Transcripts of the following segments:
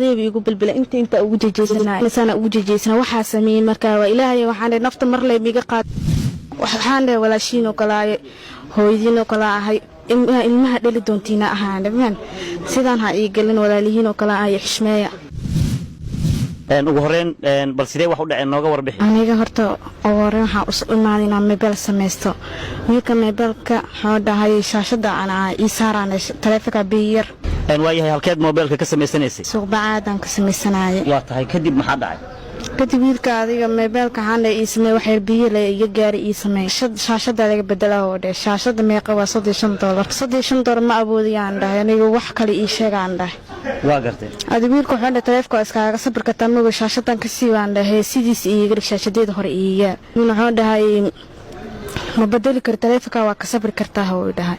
Igu bilbila inta ugu jejeysana ugu jejeysana. Waxaa sameeyey markaa waa Ilaahay. Waxaan dhahay, nafta mar lay miga qaad. Waxaan dhahay, walaashiin oo kalaaye, hooyadiin oo kala ahay, ilmaha dhali doontiina ahaan dhamaan, sidaan ha ii gelin. Walaalihiin oo kala ahay, xishmeeya. Ugu horeyn, bal sidee wax u dhaceen? Nooga warbixi. Aniga horta ugu horeyn waxaan usu imaaday inaan mobile samaysto. Wiilka mobilka wuxuu dhahay, shaashada anaa ii saaraan taleefanka biyar. Waayahay, halkeed mobeelka ka samaysanaysay? Suuq Bacaadaan ka samaysanayay. Waa tahay, kadib maxaa dhacay? Kadib wiilka, adiga mobilka waxaan dhahay ii samey, waxyar biyo le iga gaari, ii samey, shaashada laga bedela oo dheh. Shaashada meeqa waa? $35. $35 ma awoodayaan dhahay aniga, wax kale ii sheegaan dhahay. Waa gartay. Adi wiilka wuxuu dhahay, taleefka waa iskaaga sabir kartaa mago. Shaashadan ka sii waan dhahay, sidiis iiga dhig, shaashadeeda hore iiga. Wuxuu dhahay, ma bedeli karo taleefonka, waa ka sabri kartaa huu dhahay.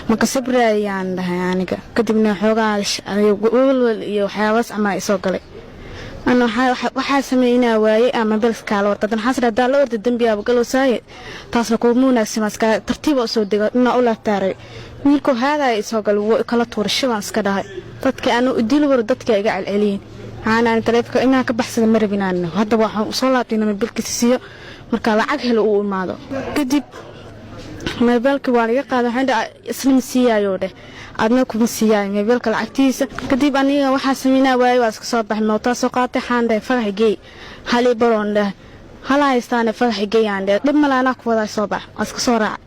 Ma ka sabrayaan dhahay aniga. Kadibna xoogaa walwal iyo waxyaabaas camal isoo galay. Ana waxaa sameynaa waayey ama mobilka kaala warta. Haddana waxaan hadaa la orda dembiyaaba galowsaaye, taasna kuuma wanaagsan. Iska tartiiba usoo dego inaa u laabtaaray. Wiilku haadaya isoo galay, wuu kala tuuray, shibaan iska dhahay. Dadka anu dil waro, dadka iga celceliyin. Waxaan aan taleefonka inaan ka baxsada ma rabin. Aan hadda waxaan usoo laabtay inaan mobilkiisa siiyo marka lacag helo uu imaado. Kadib mobilka waa laga qaaday. Waxaan dhahay, isna ma siiyaayo dheh, adna kuma siiyaayo mobilka lacagtiisa. Kadib aniga waxaa sameynaa waayey, waa iska soo baxay, mootaa soo qaatay. Waxaan dhahay, fagax geey hal baroon dheh, hala haystaane, fagax geey aan dheh. Dhib male, anaa ku wadaa, soo bax. Waa iska soo raacay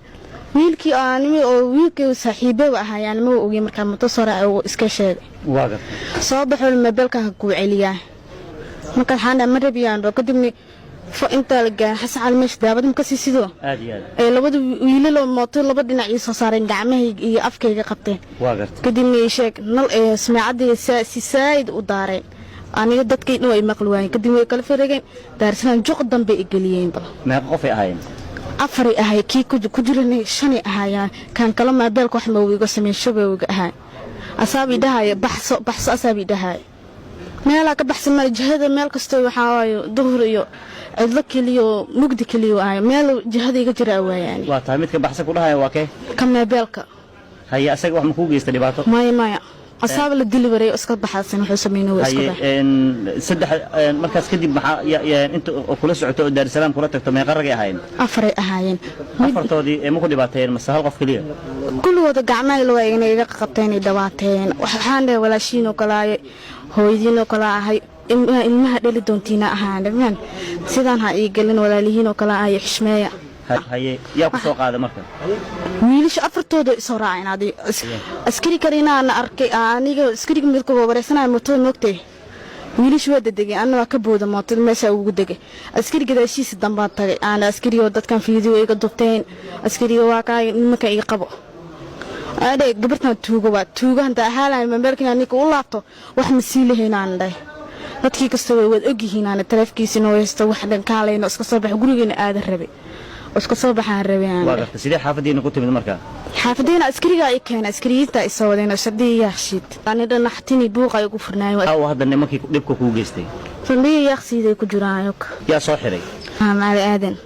wiilkii animi oo wiilkii saaxiibo ahaa, yani ma ogey. Markaa mooto soo raacay oo iska sheegay. Waa gartay. Soo baxo, mobilka kuu celiyaa. Marka waxaan dhahay, ma rabiyaan dho. Kadibna intaa la gaarin Xasan Cali, meesha daawada ma kasii sidoo Aad iyo aad. Ee labada wiilaloo mooto laba dhinac ii soo saareen, gacmahayga iyo afkayga qabteen. Waa gartay. Kadibna ii sheeg nal ee samaacadii si saayid u daareen. Aniga dadkii dhan way maqli waayeen. Kadib way kala faregeen, Daarsanaan juq dambe i geliyeen bal. Meeqa qofay ahaayeen? Afaray ahay, kii ku jiranay shanay ahaayaan. Kan kale moobeelka wax ma iga sameyn, shabay iga ahay. Asaabi dhahaya, baxso, baxso, asaabi dhahaya. Meelaa ka baxsan male, jihada meel kastoo waxaa waaye duhur iyo cidlo keliyo, mugdi keliyo ahay, meel jihada iga jira waayaan. Waa tahay, midka baxsa ku dhahaya waa kee? Ka moobeelka. Haye, asaga wax ma kuu geysta dhibaato? Maya, maya, asaaba la dili wareey, iska baxaasan wuxuu sameynay waa iska Haye. bax. Saddex markaas kadib maxaa inta oo kula socoto oo Daarusalaam kula tagto, meeqa ragay ahaayeen? Afaray ahaayeen. Afartoodii ee ma ku dhibaateeyeen mase hal qof keliya? Kulligooda gacmaha la waa inay iga qabteen, ay dhawaateen. Waxaan dhahay, walaashiin oo kalaaye, hooyadiin oo kala ahay, ilmaha dhali doontiina ahaan dhamaan, sidaan ha ii gelin. Walaalihiin oo kala ahay, xishmeeya. Haye, yaa ku soo qaada marka? Wiilasha afartooda isoo raaceen. Adi askari karinaan arkay aniga, askariga midka wareysanayo mootada moogtay. Wiilasha waa dedegay, anna waa ka booda mootada, meesha ugu degay. Askari gadaashiisa dambaan tagay. Aan askarigo, dadkan fiidiyo iga dubteen. Askariga waa kaa, nimanka iga qabo adhe, gabartan tuugo waa tuugo. Hanta ahaalahay mobeelkan ninka u laabto, wax ma sii lahaynaan dhahay. Dadkii kasta way waad ogyihiin aan taleefkiisina haysto, wax dhan kaalayno. Iska soo bax, gurigeena aadan rabay oo iska soo baxaan rabay aan Waa dhahay. gartay, sidee xaafadiina ku timid marka? Xaafadayna askariga ay keenay, askariyiinta ay soo wadeen shardii Yaaqshiid. Ani dhan naxtini buuq ay ugu furnaayeen. Aa hadda nimankii dhibka kuu geystay? Saldhigii Yaaqshiid ay ku jiraan ayog. Yaa soo xiray? Macali Aadan.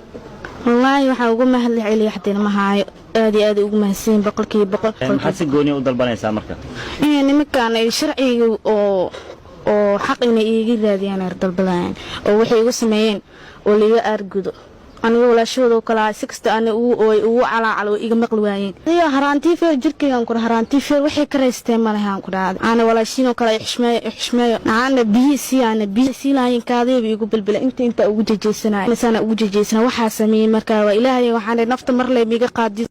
Wallaahi waxaa ugu mahad celiya xadeen ma haayo, aad iyo aad ugu mahadsan, 100%. Maxaad si gooniya u dalbanaysaa marka? In nimankan ay sharciga oo xaq inay iiga raadiyaan ay dalbadayaan, oo waxay igu sameeyeen oo laiga aargudo. Aniga walaashahooda oo kale si kasta ani ugu ooy, ugu calaacalo, way iga maqli waayeen. Iyo haraantii feer jirkaygan ku haraantii feer, waxay ka raysteen ma lahan ku dhacday. Ana walaashiin oo kale xishmeeyo, xishmeeyo. Ana biyi sii, ana biyi sii laayin, kaadayba igu bilbila inta ugu jejeysanayo, sana ugu jejeysana. Waxaa sameeyey markaa waa Ilaahay. Waxaan nafta mar lay miga qaadi.